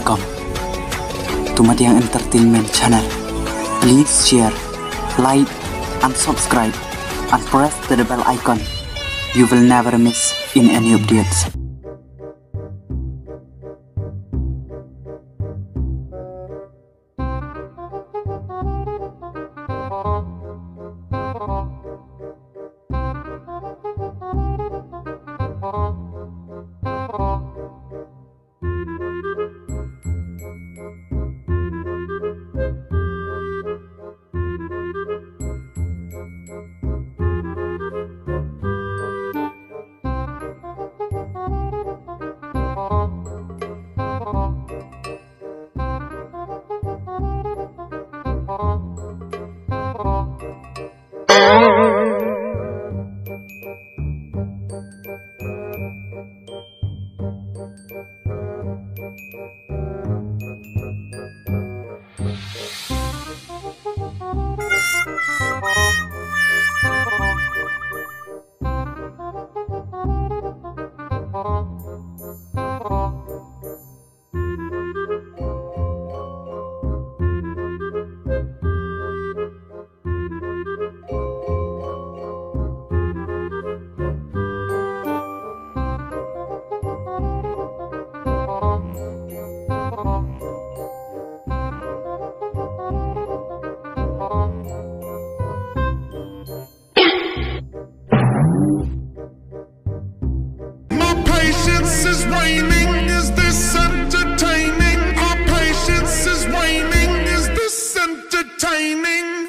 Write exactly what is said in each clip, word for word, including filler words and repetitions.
Welcome to Madiang Entertainment Channel. Please share, like, and subscribe, and press the bell icon. You will never miss in any updates. My patience is waning, is this entertaining? My patience is waning, is this entertaining?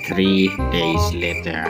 Three days later.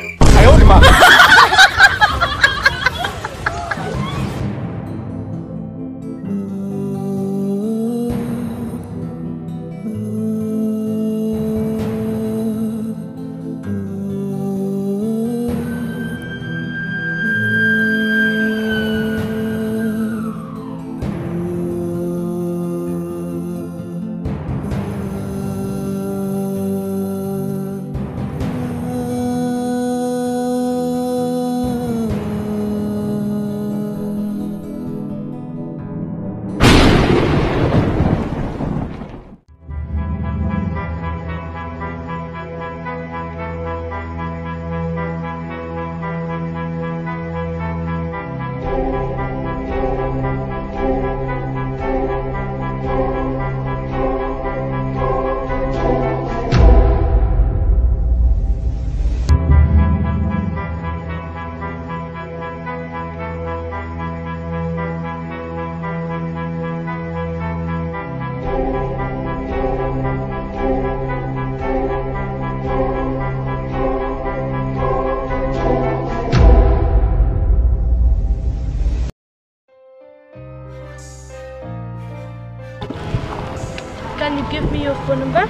Can you give me your phone number?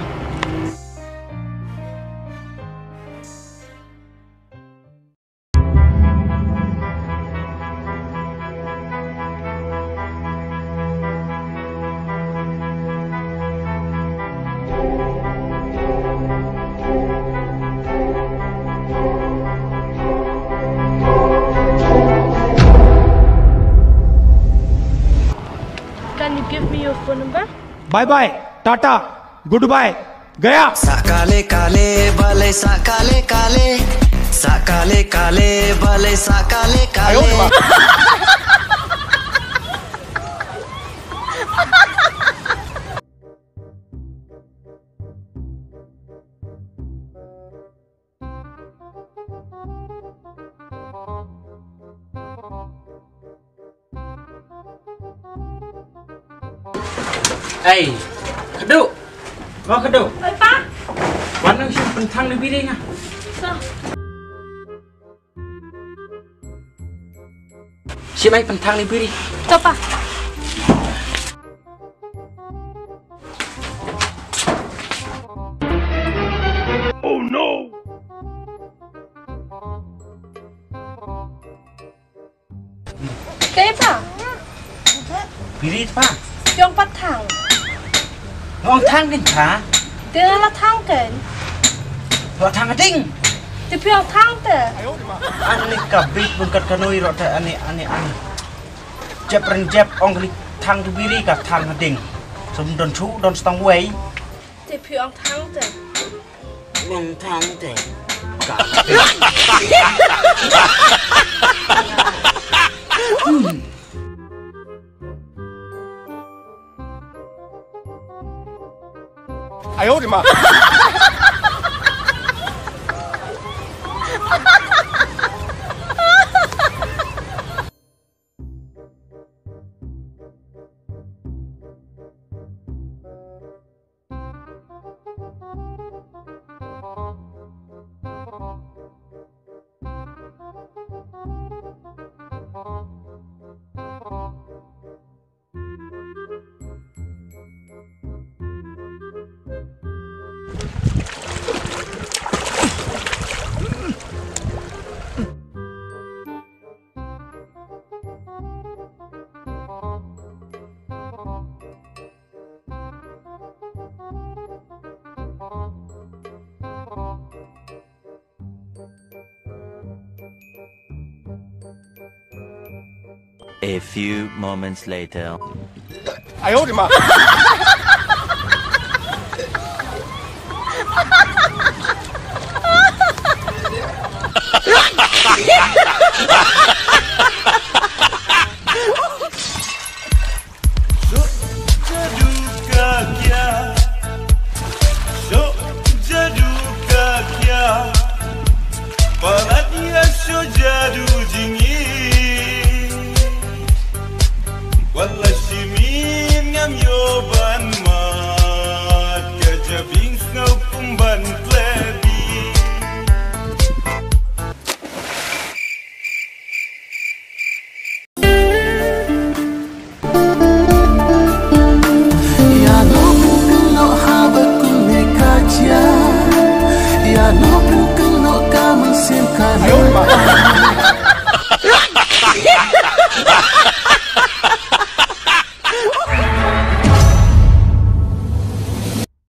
Can you give me your phone number? Bye bye, tata, goodbye, gaya. Sa kale kale bale, sa kale kale, sa kale kale bale, sa kale kale. Ei, Khadu. Mo Khadu. Oi, Pa. Wan nang shim pynthang ni biri nga. Sa. Shim ai pynthang ni biri. To, Pa. Oh no! Te, Pa. Ri pa. Phi ong pat thang. Ong thang kin pa. Te la thang ken. La thang ding. Te phi ong thang te. Ani ka bit bun kat kanoi ro te ani ani ani. Jep ren jep ong kali thang tu biri ka thang ding. Sum don chu don stang wei. Te phi ong thang te. Ong thang te. Ka. 哎呦我的妈！ A few moments later. 哎呦我的妈！ Shu jadu ka kia, shu jadu ka kia. Palat ïa shu jadu jingïeit. Watla shimin ngam ïoh ban mad, ka jabieng sngew kum ban tleh bit.